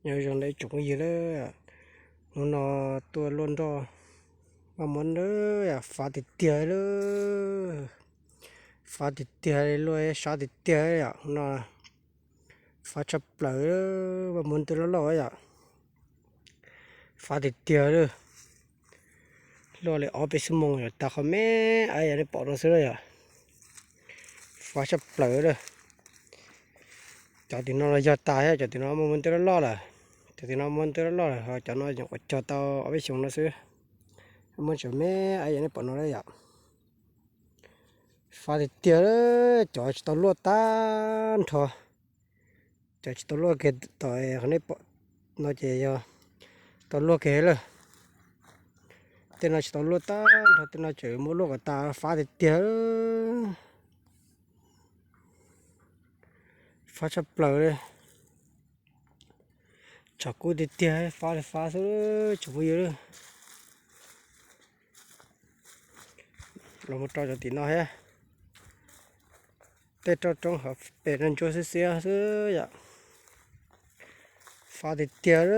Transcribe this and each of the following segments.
Nyob zoo ib tsoom phooj ywg lawm, hnub no tuaj luaj nroj, maj muab fav tiag tiag lawm, fav tiag tiag, luaj sab tiag tiag yom. Hnub no fav tshaj plaws, maj muab twb loj loj yom, fav tiag tiag lawm. Luaj li ob peb xuab moos yom, tas qhov me me yom, nej pom no xwb yom, fav tshaj plaws lawm. Cov tim no los yog tas thiab, cov tim no maj muab twb loj loj lawm, cov tim no muab twb loj loj lawm, ho cov no nyuam qhuav cog tau ob peb xyoos no xwb, muab tseem me me yom, nej pom no yom. Fav tiag tiag, cov tsis tau luaj tag nrho, cov tsis tau luaj kiag tom qhov nej pom no ces yog tau luaj kiag lawm. Tej no tsis tau luaj tag nrho, tej no tseem muab luaj kom tas, fav tiag tiag, fav tshaj plaws li. Tshav kub tiag tiag, fav li fav xwb tsoom phooj ywg. Los mus rau cov tim no thiab, tej roj roob hauv pes no ntsuab xiab xiab xwb yom. Fav tiag tiag,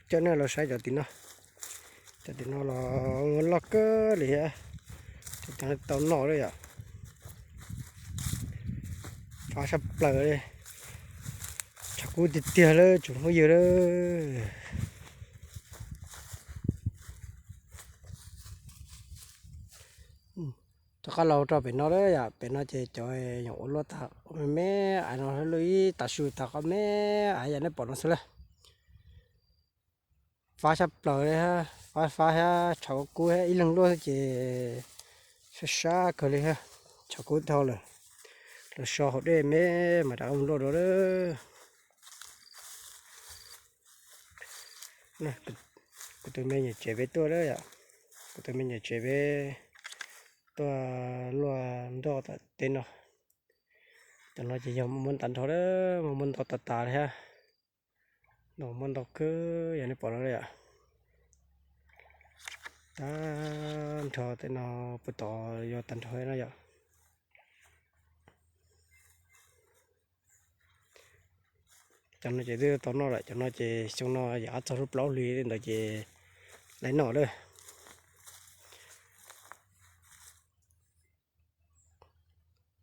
coj nej los saib cov tim no. Cov tim no los loj kawg li thiab, cov no tau noj lawm yom. Fav tshaj plaws li, tshav kub tiag tiag lawm tsoom phooj ywg lawm. Rov qab los rau pem no lawm yom, pem no ces cov nyuam qhuav luaj tas me me, av no luaj ib tav su tas qhov me me yom, nej pom no xwb lawm. Fav tshaj plaws li, fav fav thiab tshav kub thiab, ib leeg luaj ces sab sab kawg li thiab, tshav kub dhau lawm. Los so hauv dej me mas rov qab mus luaj dua lawm. Kuv tus me nyuam tsev peb tuaj lawm yom, kuv tus me nyuam tsev peb tuaj luaj nroj tom teb no. Cov no ces yog muab tag nrho lawm, muab ntau tas tas li thiab. No muab ntau kawg yom, nej pom no yom. Tag nrho tej no puag tod yog tag nrho no yom. Cov no ces twb tau noj lawm, cov no ces xyoo no yog ob txog lub plaub hlis ntawd ces laiv noj lawm.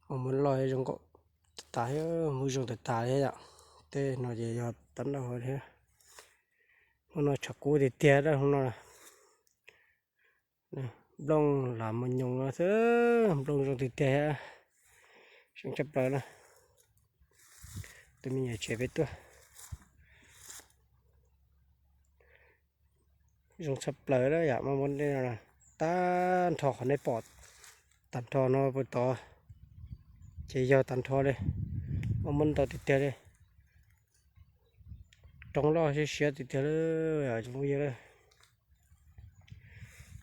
Muab loj zoo nkauj tas, muab zoo tas tas li yom. Tej no ces yog tab nrauj thiab. Hnub no tshav kub tiag tiag dab hnub no. Nplooj lam mus nyoos no xwb, nplooj zoo tiag tiag thiab, zoo tshaj plaws na. Tus me nyuam tsev peb tuaj, zoo tshaj plaws lawm yom. Muab muab tag nrho qhov nej pom tag nrho no puag tod ces yog tag nrho li, muab muab ntau tiag tiag li. Roob loj siab siab tiag tiag li, tsoom phooj ywg.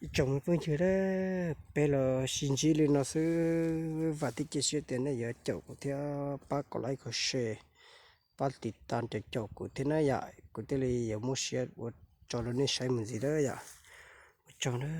Ib tsoom phooj ywg, peb los sib ntsib li no xwb, vam thiab cia siab tias nej yuav caum kuv thiab pab kom like kom share, pab tiv tas caum kuv thiab na yom, kuv thiaj li yuav muaj siab ua tso rau nej saib mus ntxiv na yom. Ua tsaug na.